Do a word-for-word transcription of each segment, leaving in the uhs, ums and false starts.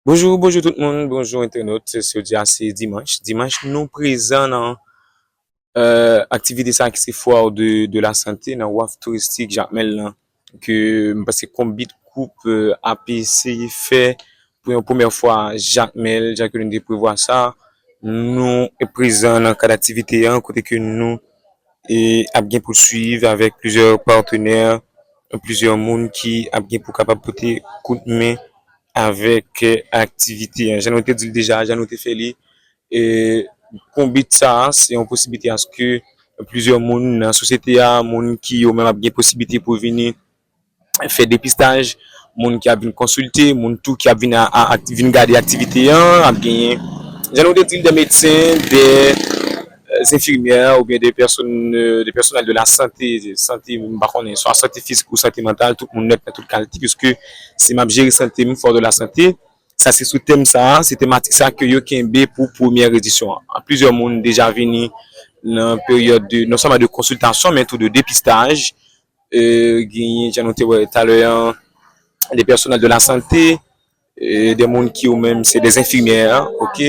Bonjou, bonjou tout moun, bonjou entènot. Se jodi a, se dimanch. Dimanch, nou prezan nan euh, aktivite sa ki se Foire de, de la Santé nan waf touristik Jakmèl lan, ke m panse Konbit Group euh, ap eseye fè pou yon premyè fwa Jakmèl, jan ke nou te prevwa sa. Nou prezan nan kad aktivite an, kote ke nou e ap gen pou swiv avèk plizyè patenè, plizyè moun ki ap gen pou kapab pote kout men avèk aktivite an. Jan nou te di l deja, jan nou te fè li, e Konbit sa, se yon posiblite aske plizyè moun nan sosyete a, moun ki yo menm ap gen posiblite pou vini fè depistaj, moun ki ap vin konsilte, moun tou ki ap vin, a, a, vin gade aktivite an, ap genyen, jan nou te di l, de medsen, de euh, enfimyè oubyen de pèsonn, euh, de pèsonèl de la sante, sante, m pa konnen, swa sante fizik ou sante mantal, tout moun nèt nan tout kalite, piske si m ap jere sante m, Foire de la Santé, sa se sou tèm sa, se tematik sa ke yo kenbe pou premyè edisyon an. Plizyè moun deja vini nan peryòd de, non sèlman de konsiltasyon, men tou de depistaj. Euh, genyen, jan nou te wè talè an, de pèsonèl de la sante, euh, de moun ki yo menm se de enfimyè, ok?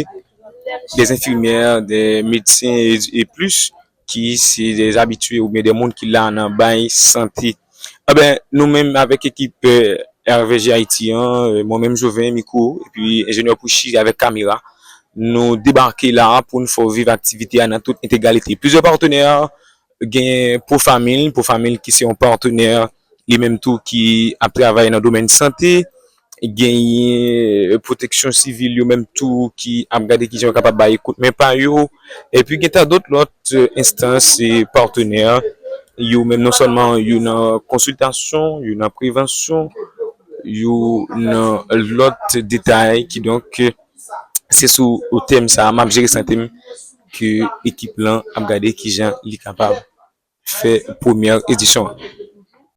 De enfimyè, de medsen e, e plis, ki se de abitye oubyen de moun ki la nan bay sante. Enben, nou menm avèk ekip euh, R V G Haïti an, euh, mwen menm Joven Miko, epi enjenyè Pouchi avèk kamera, nou debake la pou n fè w viv aktivite a nan tout entegralite. Plizyè patenè, gen Profamil, Profamil ki se yon patenè li menm tou ki ap travay nan domèn sante, genyen Pwoteksyon Sivil yo menm tou ki ap gade kijan yo kapab bay kout men pa yo, epi gen tan dòt lòt euh, enstans e patenè yo menm non sèlman yo nan konsiltasyon, yo nan prevansyon, yo nan lòt detay, kidonk se sou tèm sa a m ap jere sante m ke ekip lan ap gade kijan li kapab fè premyè edisyon an.